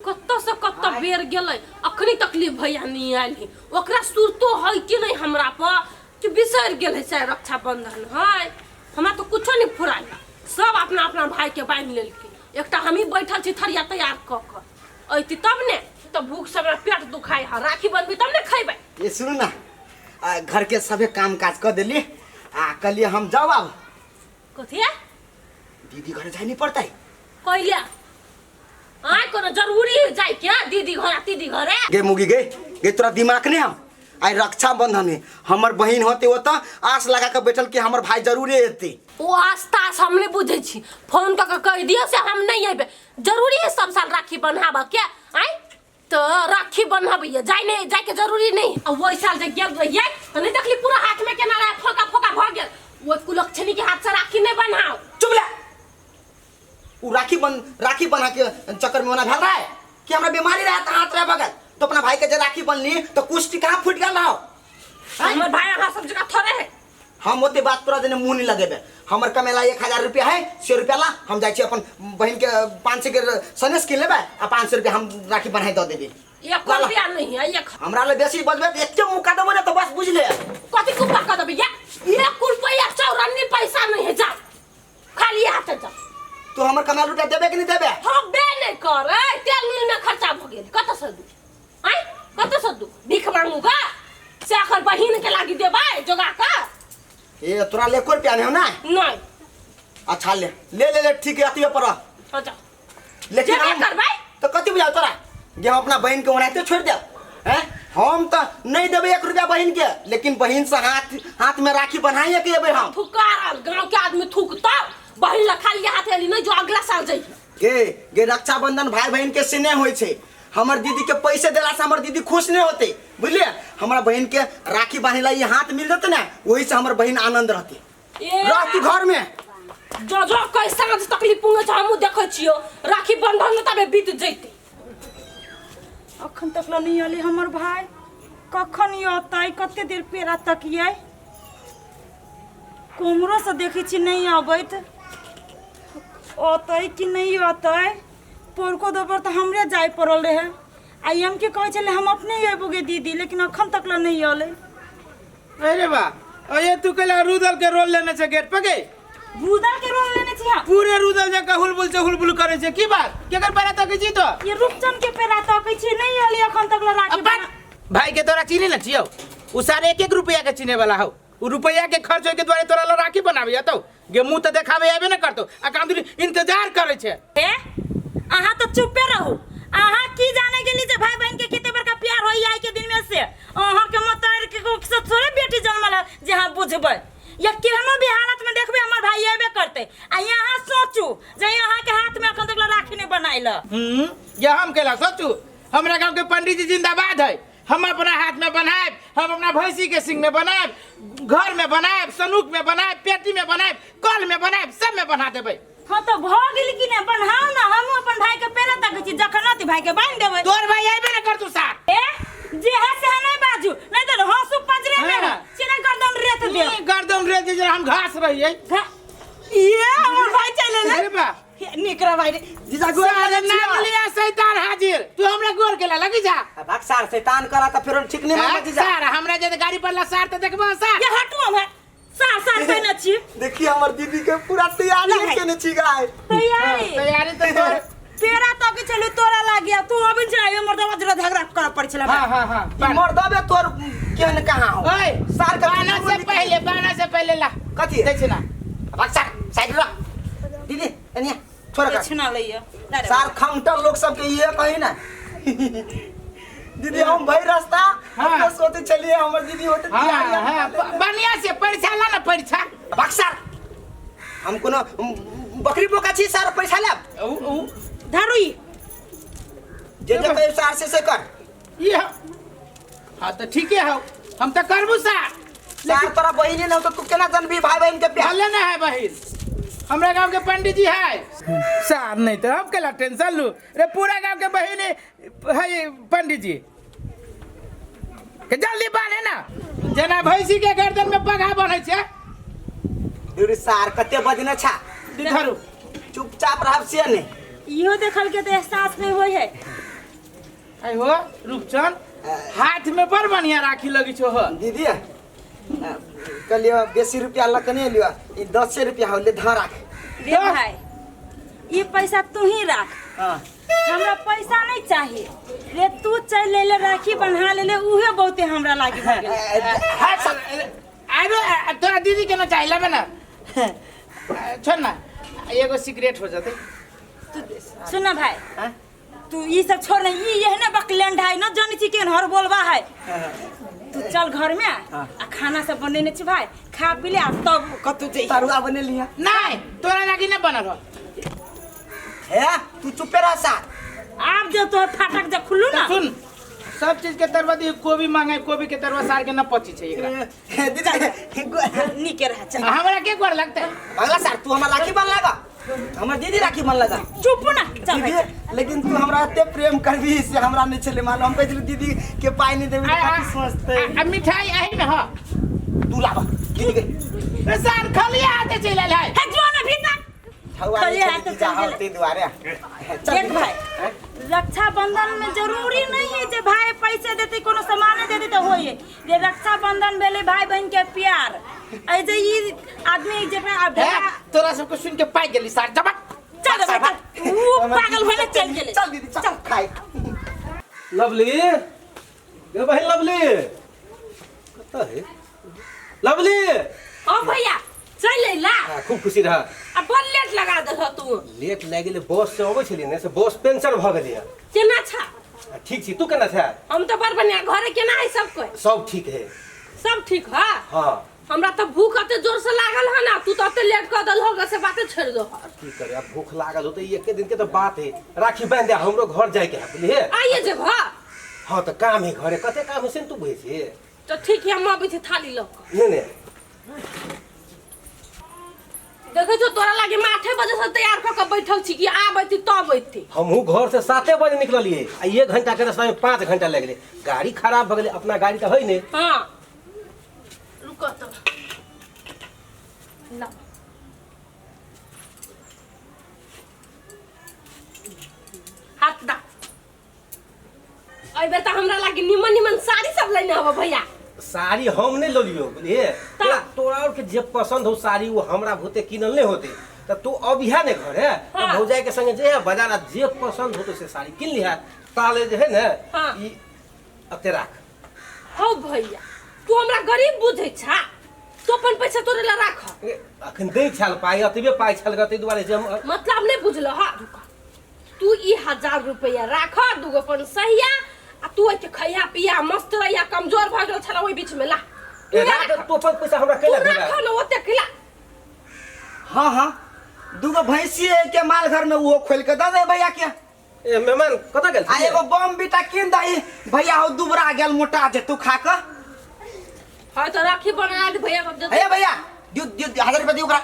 कतऽ से कतऽ बेर गेलै, अखनी तकलीफ भैया नहि आयल है। ओकरा सुरतो है कि नहि हमरा पर कि बिसरि गेल है शायद रक्षाबंधन है। हमरा तऽ कुछो नहि फुरायल, सब अपना अपना भाई के बान्हि लेलकै, एकटा हमही बैठल छी थरिया तैयार कऽ कऽ। अयती तब ने, तऽ भूख से हमरा पेट दुखाय है, राखी बनबी तब ने खैबै। ये सुनू ना, घर के सभे काम काज कऽ देली आ कहलिए हम जाउ आब। कथी है? दीदी घर जाय नहीं पड़तै। कैले आय कोनो जरूरी है जाय के दीदी घर आ दीदी घरे? गे मुगी गे, गे तोरा दिमाग नहीं हम आइ रक्षाबंधन है, हमर बहिन होते ओतऽ आस लगा के बैठल कि हमर भाई जरूरे एते। ओ आस तास हम नहीं बुझै छी, फोन कऽ के कहि दियौ से हम नहीं अयबै। जरूरी है सब साल राखी बन्हाबऽ के? आय तो राखी बन्हाबैया जाय नहीं, जाय के जरूरी नहीं। आ ओहि साल जे गेल रहियै तऽ नहीं देखली पूरा हाथ में केना रहे, फोका फोका भऽ गेल। ओहि कुलक्षणी के हाथ से राखी नहीं बन्हाउ। चुप ले, उ राखी बन्हा के चक्कर में ओना भेल रहे कि हमरा बीमारी रहे त हाथ रहे बगल, तो अपना भाई के जे राखी बनली तो कुष्ठ कहाँ फूट गेल रहो? हमर भाई अहाँ सब जगह थोड़े है। हम ओते बात तोरा देने मुँह नहीं लगेबे। हमर कमेला 1000 रुपया है, 100 रुपया ला हम जाइ छी अपन बहिन के 500 के सनेस किन लेबे आ 500 रुपया हम राखी बनाई दऽ देबे। एक ला, ला। रुपया नहीं है, एक। हमरा ले बेसी बजबे त एके मुक्का देबो ने तो बस बुझ ले। कथी कुप्पा कऽ देबे? या एक रुपया चौरन्नी पैसा नहीं है, जा खाली हाथ जा। तू हमर कमाल रुपया देबे कि नहीं देबे? हम बे नहीं कर, ए तेल नून में खर्चा भ गेल, कत से दू? आय कत से दू? भीख मांगूगा से अखन बहिन के लागी देबै जोगा का? ए तोरा ले एको रुपया नहीं हो ना? नहीं। अच्छा ले ले ले ले ठीक है, अतिए पर रह। अच्छा। लेकिन जेबे हम करबै? तो कथी बुझाउ तोरा जे हम अपना बहिन के ओनाहिते छोड़ देब? हैं हम तो नहीं देबै 1 रुपया बहिन के, लेकिन बहिन से हाथ में राखी बन्हाइए के एबै हम। थुकारल गांव के आदमी थुकता, बहिन ला खाली हाथ एली नहीं जो अगला साल जइहे। गे गे रक्षाबंधन भाई बहिन के स्नेह होय छै। हमर दीदी के पैसे देला से हमर दीदी खुश नहीं होते, बुझलिए? हमरा बहिन के राखी बांधे ला ये हाथ मिल जते ना, वही से हमर बहिन आनंद रहते। ए, रहती घर में। जो जो कई साँझ तकलीफ पुंगे छ हमहू देखै छियो, राखी बंधन तबे बीत जैते। अखन तक ला नहीं अली हमर भाई, कखन अतै? कते देर पेड़ा तकियै, कुम्हरो से देखै छी नहीं अबैत, अतै कि नहीं अतै? पोरको दोबर तऽ हमरे जाय पड़ल रहे। आ ई हम के कहै छलै हम अपने अयबो गे दीदी, लेकिन अखन तक ला नहीं अलै। अरे बा, अये तू कैला रुदल के रोल लेने छे गेट पर गे? रुदल के रोल लेने छी हम? पूरे रुदल जका हुलबुल से हुलबुल करे छे, की बात? केकर पैरा तकै छी तो? ये रूपचंद के पैरा तकै छी, नहीं अलै अखन तक ला राखी अब बात बना। भाई के तोरा चिन्हे न छियौ, उ सारे एक एक रुपया के चिन्हे वाला हौ। उ रुपया के खर्च होय के द्वारे तोरा ला राखी बनाबे तो गे मुंह त देखाबे आबे न करतो आ काम दूरी इंतजार करे छे। ए अहाँ तो चुपे रहू, अहाँ की जाने गेली जे भाई बहन के कते बड़का प्यार होई आई के दिन में से? अहाँ के मतार के कोख से थोड़े बेटी जन्मल है जे अहाँ बुझबै, या केहनो भी हालत में देखबै हमर भाई अयबे करतै। आ यहाँ सोचू जे अहाँ के हाथ में अखन तक राखी नहीं बनाइल। ये हम केला सोचू, हमरा गांव के पंडित जी जिंदाबाद है, हम अपना हाथ में बनाएब, हम अपना भैंसी के सिंग में बनाएब, घर में बनाएब, सनूक में बनाएब, पेटी में बनाएब, कल में बनाएब, सब में बना देबै। हाँ तो भ गेल कि नहीं, बनाओ ना, हम अपन भाई के पेड़ा तक छी, जखन अति भाई के बांध देबै। तोर भाई आबे ना करतू सार। ए जे है से नहीं बाजू, नहीं तो हंसू पंजरे में हाँ। सीधा गर्दन रेत दे। ई गर्दन रेत दे, हम घास रहिए। ये हमर भाई चले ले। अरे बा। निक रह भाई रे। जीजा गोर सारे लगै नाम छियै। लिया शैतान हाजिर, तू हमरा गोर के लगी जा। आ भाग सार, शैतान करा त फेरो ठीक नहीं मामा जीजा। सार हमरा जे गाड़ी पर ला सार त देखबो सार। ये हटू हम सार सार कहने छी। देखिए हमर दीदी के पूरा तैयारी नहीं। केने छी गाय। तैयारी। तैयारी त तोर। तेरा तो के चलू तोरा लागिया, तू अबिन चलाइयो मर्दवा जरा झगड़ा कर पड़ छला। हां हां हां। ई मर्दबे तोर केहन कहां हो? ओए, सार के बाना से पहले, बाना से पहले ला। कथी? दै छै ना। भाग सार, साइड रह। दीदी, एनिया, छोड़ कर। छना लइया। सार खंगटल लोग सबके ये कही ना। दीदी हम भई रास्ता हाँ। हम सोते चलिए हमर दीदी होते हाँ, तैयारी हाँ, बढ़िया से परीक्षा ला ना परीक्षा। भाग सार, हम कोनो बकरी बोका छी सार पैसा लेब। उ, उ। धरू ई। जे जे कहियो सार से कर। ये हाँ तो ठीके हौ, हम तो करबू सार। सार तोरा बहिनी न हो तो तू केना जानबी भाई बहन के प्यार? भले ना है बहिन, हमरा गांव के पंडित जी है सार, नहीं तो हम केला टेंशन लू रे, पूरा गांव के बहिन है पंडित जी के जल्दी बांधे ना, जेना भैंसी के गर्दन में पगहा बन्है छै। दूर सार कते बजने छा? धरू। चुपचाप रहब से नहीं। इहो देखल के तो एहसास नहीं होय है। आइ हो रूपचंद हाथ में बड़ बढ़िया राखी लगी छो हो। दीदी कहलियो बेसी रुपया लऽ के नहीं लियो, ई 10 रुपया हो ले धर राख। रे भाई ई पैसा तू ही राख, हाँ हमरा पैसा नहीं चाहिए। रे तू चल ले ले राखी बन्हा ले ले, उहे बहुते हमरा लागी भऽ गेल। अरे तोरा दीदी के ना चाहिए लेबे ना, छोड़ ना एगो सिगरेट हो जते। तू सुन ना भाई, तू ई सब छोड़ ना, ई एहने बकलैंड है ना जानी छी केहन हर बोलबा है। तू चल घर में आ खाना सब बनेने छी भाई, खा पी ले आ तब कतौ जइहे। तरुआ बनेलिया नहीं तोरा लागी ना बनल हो। हे तू चुपे रह सा, आब जे तोहर फाटक जे खुल्लू ना। सुन सब चीज के तरवा दी, कोबी मांगे कोबी के तरवा सार के न पची छै एकरा। दीदी नीके रह चल। हमरा के गोर लगते अगला साल तू हमरा राखी बन लगा, हमर दीदी राखी बन लगा। चुप ना चल भाई। दीदी लेकिन तू हमरा एते प्रेम करबी से हमरा नहीं छले मालूम। हम कहै छली दीदी के पाई नहीं देबी कथी सोचते। आ मिठाई आही में ह तू लाबा दीदी के सार खलिया आते चल आयल है। हे जो ना भीतर खलिया हाथ चल गेल ते दुआरे। देख भाई रक्षाबंधन में जरूरी नहीं है जे भाई पैसे देते कोनो सामान देते तो होइए। रे रक्षाबंधन भेले भाई बहन के प्यार। ऐ जे ई आदमी जेकरा आब तोरा सबके सुन के पाइ गेली सार जबक चल भाई ऊ पागल भेले चल गेले। चल दीदी चल खाई। लवली गे बहन लवली कत है लवली? ओ भैया चल अइला। खूब खुशी रह। आ बड़ लेट लगा देलह तू। लेट लागि गेलै, बस से अबै छलियै ने से बस पंचर भऽ गेलै। केना छा? ठीक छी, तू केना छा? हम तऽ बड़ बढ़िया। घरे केना है सब कोई? सब ठीक है। सब ठीक है? हाँ। हमरा तऽ भूख एते जोर से लागल है ना, तू तऽ एते लेट कऽ देलह से बाते छोड़ि दो। की करे अब भूख लागल हो तऽ एके दिन के तऽ बात है। राखी बांधि दे, हमरो घर जाय के है बुझलियै। आइए जेबह? हाँ तऽ काम है घरे, कते काम है से तू बुझै छी। तऽ ठीक है, हम अबै छी थाली लऽ कऽ। नहीं नहीं देखै छौ तोरा लागे हम 8 बजे से तैयार कऽ के बैठल छी कि आब अयती तब अयती। हमहूँ घर से 7 बजे निकललियै आ 1 घंटा के रास्ता में 5 घंटा लागि गेलै। गाड़ी खराब भऽ गेलै, अपना गाड़ी तऽ है नहीं। हाँ रुको तो ला हाथ दा। अइबे तऽ हमरा लागे निमन निमन साड़ी सब लेने आबऽ भैया। साड़ी हम नहीं ललियो बुझलिए, तोरा और के जे पसंद हो साड़ी वो हमरा भूते किनल नहीं होते। त तू अब इहा ने घर है हाँ। भौजाई के संगे जे है बाजार जे पसंद होते से साड़ी किन लिहा। ताले जे है ने हाँ। ई अते राख। हौ भैया तू हमरा गरीब बुझै छा, तू अपन पैसा तोरे ला राख। अखन दै छल पाई, अतबे पाई छल ग, तै दुआरे जे हम मतलब नहीं बुझल। हां रुक, तू ई 1000 रुपया राख, दूगो अपन सहिया आ तू एके खैया पिया मस्त रहिया। कमजोर भऽ गेल छला ओहि बीच में ला। तू राख, तू अपन पैसा हमरा कैला देबा? राख न ओते कैला। हां हां दूगो भैंसी के माल घर में वो खोल के the they भैया के। ए मेहमान कत गेल? आ एगो बम बीटा किन दही भैया, हो दुबरा गेल मोटा जे तू खा के। हां तो राखी बना दे भैया। ए भैया दिउ दिउ 1000 रुपया दिउ ओकरा,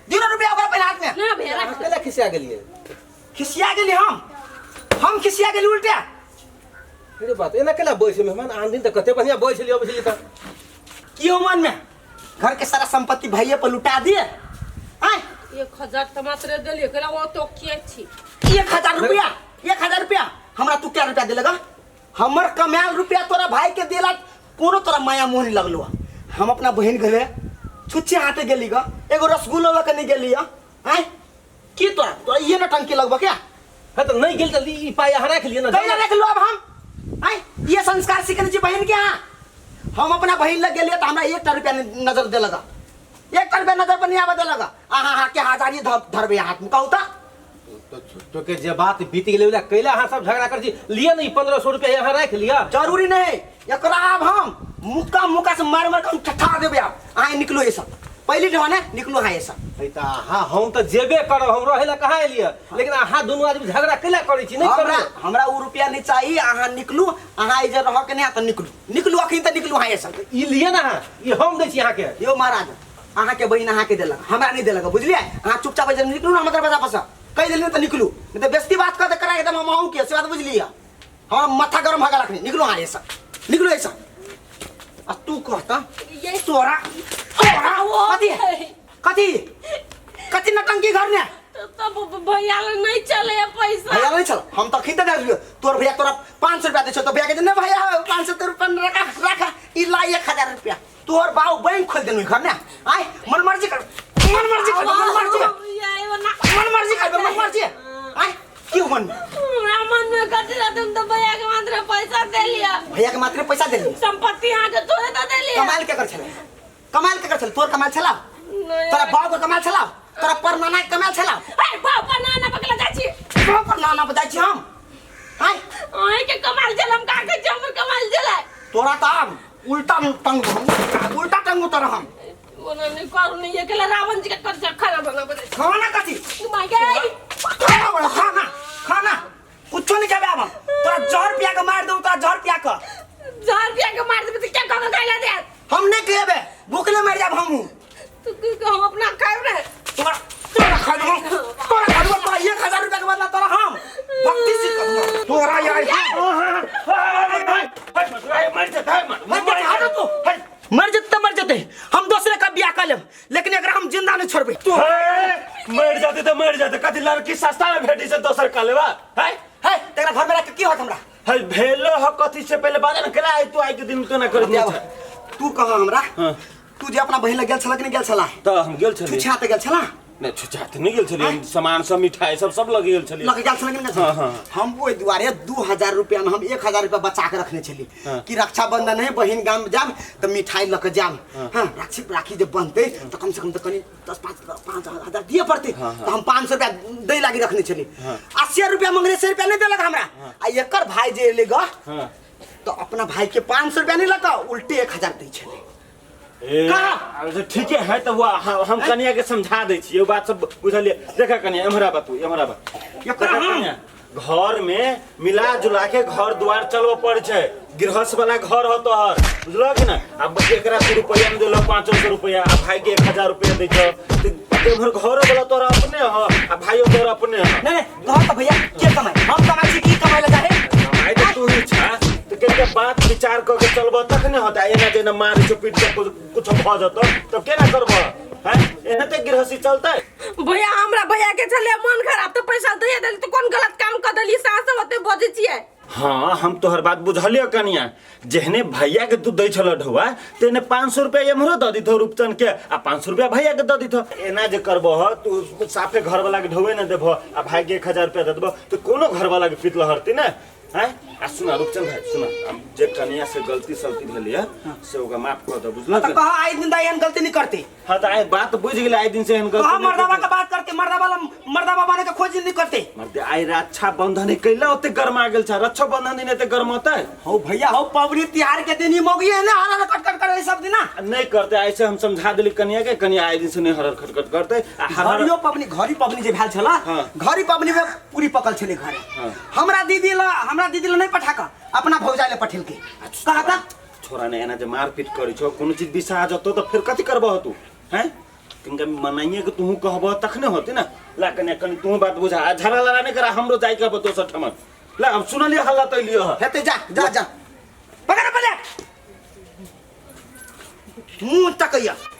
दिउ ना रुपया ओकरा पहले हाथ में। ना भैया राख। कैला खिसिया गेलियै? खिसिया गेली हम खिसिया गेली उल्टा। अरे बात एना केला बैस मेहमान, आन दिन त कते बढ़िया बैस लियो बुझली त। की हो मन में घर के सारा संपत्ति भैया पर लुटा दिए। आय 1000 त मात्र देलिए केला ओ तो के छी। 1000 रुपया, 1000 रुपया हमरा तू क्या रुपया देलगा? हमर कमायल रुपया तोरा भाई के देला कोनो तोरा माया मोह नहीं लगलो। हम अपना बहन घरे छुच्छे हाथे गेली ग, एगो रसगुल्लो ल के नहीं गेली। आय की तोरा तोरा ये न टंकी लगबा क्या? हां त नहीं गेल त ई पाई अहाँ राख लिय ना। कैला राख लो अब हम? आय ये संस्कार सीखने छी बहन के यहाँ। हम अपना बहन लग गेलिए त हमरा 1 रुपया नजर देलगा, 1 रुपया नजर पर नहीं आवे देलगा। आहा हा के हजारी धरबे हाथ में कहू त। तो के जे बात बीत गेलै ओला कैला अहाँ सब झगड़ा कर छी लिय न ई 1500 रुपया यहाँ राख लिया। जरूरी नहीं एकरा आब हम मुक्का मुक्का से मार मार के हम ठठा देबे। आब अहाँ निकलो ये सब पहली ढवा ने निकलो। हाँ ये सब त अहाँ हम त जेबे करब, हम रहै ला कहाँ एलियै? लेकिन अहाँ दुनू आदमी झगड़ा कैला करै छी? नहीं करू, हमरा उ रुपया नहीं चाहिए। अहाँ निकलू, अहाँ इधर रह के नहीं त निकलू, निकलू अखन त निकलू। हाँ ये सब ई लिय ना, ई हम दै छी अहाँ के। यो महाराज अहाँ के बहिन अहाँ के देलक, हमरा नहीं देलक बुझलियै। अहाँ चुपचाप इधर निकलू ना, हमर दरवाजा पर से कहि देलियै त निकलू, नहीं त बेइज्जती बात कर करा एकदम हम अहूँ के से बात बुझलियै। हमरा माथा गरम भऽ गेल अखनी। निकलू अहाँ ये सब, निकलू ये सब। आ तू कहता तोरा तोरा कथी कथी कथी नटंकी घर ने तब भैया लग नहीं चले है पैसा। भैया नहीं चल, हम तो खिंदे दे दियो। तोर भैया तोरा 500 रुपया दे छो तो भैया के नहीं भैया 500 रुपया रखा रखा ई ला 1000 रुपया। तोर बाऊ बैंक खोल देनु घर ने आय मन मर्जी कर, मन मर्जी कर, मन मर्जी मन मर्जी कर, मन मर्जी आय की मन हमरा मन में कथी रहत, हम तो भैया के मात्र पैसा दे लिया। भैया के मात्र पैसा दे लिया, संपत्ति अहाँ के तोरे दे देलिया। कमाल के कर छले, कमाल के कर छले, तोर कमाल छला, तोरा बाऊ के कमाल छला, तोरा पर नाना के कमाल छला। ए बाऊ पर नाना पकला जाइ छी, बाऊ पर नाना पर जाइ छी हम। आय अहीं के कमाल छल, हम का कहै छी हमर कमाल छलै। तोरा त आब उल्टा टंग, उल्टा टंग तोरा हम। ओना नहीं करू नहीं अकेला रावण जी के कर से खाना बनाबे। खाना कथी? My गई खाना बना, खाना खाना कुछो नहीं खाबे आब। तोरा जहर पिया के मार दऊ, तोरा जहर पिया के, जहर पिया के मार देबे त क्या कह के खाइला दे? हम नहीं खेबे, भूखले मर जाब हमहू। तू की हम अपना खाइब रे? तोरा तोरा खा दूंगा, तोरा खा दूंगा, तोरा 1000 रुपया के बदला तोरा हम भक्ति से कर दूंगा तोरा। यार मर तू मर जते, मर जते, हम दूसरे का बियाह कर लेब, लेकिन एकरा हम जिंदा नहीं छोड़बे। तू मर जाते तो मर जाते, कथी लड़की सस्ता में भेटी से दोसर कर लेबा है? है तेरा घर में रख के की होत हमरा? है भेलो ह कथी से पहले बाजा न केला आई तू आई के दिन तो ना कर। तू कहा हमरा, तू जे अपना बहिन लग गेल छला कि नहीं गेल छला? त हम गेल छली। छुछा त गेल छला? नहीं छुछा त नहीं गेल छली, सामान सब मिठाई सब सब लग गेल छली। लग गेल छला कि नहीं गेल छला? हम ओइ दुआरे 2000 रुपया में हम 1000 रुपया बचा के रखने छली कि रक्षाबंधन है, बहिन गाम जाम त मिठाई लक जाम। हां राखी राखी जब बनते त कम से कम त कनी 10 5 5 हजार दिए पड़ते, त हम 500 रुपया दै लागी रखने छली। 80 रुपया मंगने 100 रुपया नहीं देलक हमरा। आ एकर भाई जे एले ग तो अपना भाई के 500 रुपया नहीं लगा, उल्टे 1000 दै छले। ठीके है तो वो हम कनिया के समझा दै छियै बात सब बुझलिए। देखा कनिया एम्हरा बात, एम्हरा बात, घर में मिला जुला के घर द्वार चलबो पड़े छै, गृहस्थ वाला घर हो तोहर, बुझलो कि ना? अब एकरा 100 रुपया में देलो 500 रुपया, आ भाई के 1000 रुपया दै छौ, एम्हर घर वाला तोरा अपने हो आ भाइयो तोरा अपने हो। नहीं नहीं घर तो भैया के कमाई, हम कमाई छी की कमाई ला जाहे? कमाई तो तू ही छा, तो के बात विचार क के चलबो तखने होता। एना जेना मार छो पीट के कुछ भ जतो तब केना करबो हैं? एना ते गृहस्थी चलतै। भैया हमरा भैया के छले मन खराब त पैसा दे देली त कोन गलत काम क देली? सास ओते बजै छियै। हाँ हम तोहर बात बुझलियो कनिया, जेहने भैया के तू दै छल ढौआ तेने 500 रुपया एम्हरो द दिथो रूपचन के आ 500 रुपया भैया के द दिथो। एना जे करबो ह तू साफे घर वाला के ढौए न देबो आ भाई के 1000 रुपया the देबो तो कोनो घर वाला के पीत लहरती ना हैं? आ सुना रूपचन भाई सुना, जे कनिया से गलती सलती भेलिया से ओकरा माफ कर दे, बुझल? त कह आई दिन एहन गलती नहीं करते। हां त आई बात बुझ गेल, आई दिन से एहन गलती कह मर्दावा के बात करते, मर्दावा मर्दावा बने के खोज नहीं करते। मर्दे आई रक्षा बंधन कैला ओते गरमा गेल छ, रक्षा बंधन दिन एते गरमतै? हो भैया हो पबनी तिहार के दिन मौगी है ना हरर खटखट करे सब दिन नहीं करते। ऐसे हम समझा देली कनिया के, कनिया आई दिन से नहीं हरर खटखट करते। आ घरियो पबनी, घरी पबनी जे भेल छला, घरी पबनी में पूरी पकल छले घरे। हमरा दीदी ला, हमरा दीदी ला नहीं पठा क अपना भौजाई ले पठेल के कहता छोरा ने एना जे मारपीट करै छौ कोनो चीज बिसा जतो त फिर कथि करबह तू हैं? तिनका मनाइए के तू कहबह तखने होते ना। ला कनिया कनि तू बात बुझा, आ झगड़ा लड़ा नहीं करा, हमरो जाय के दोसर ठमन। ला अब सुनलिए हल्ला त लियो हेते, जा जा जा पकड़ पकड़ मुंह तकैया।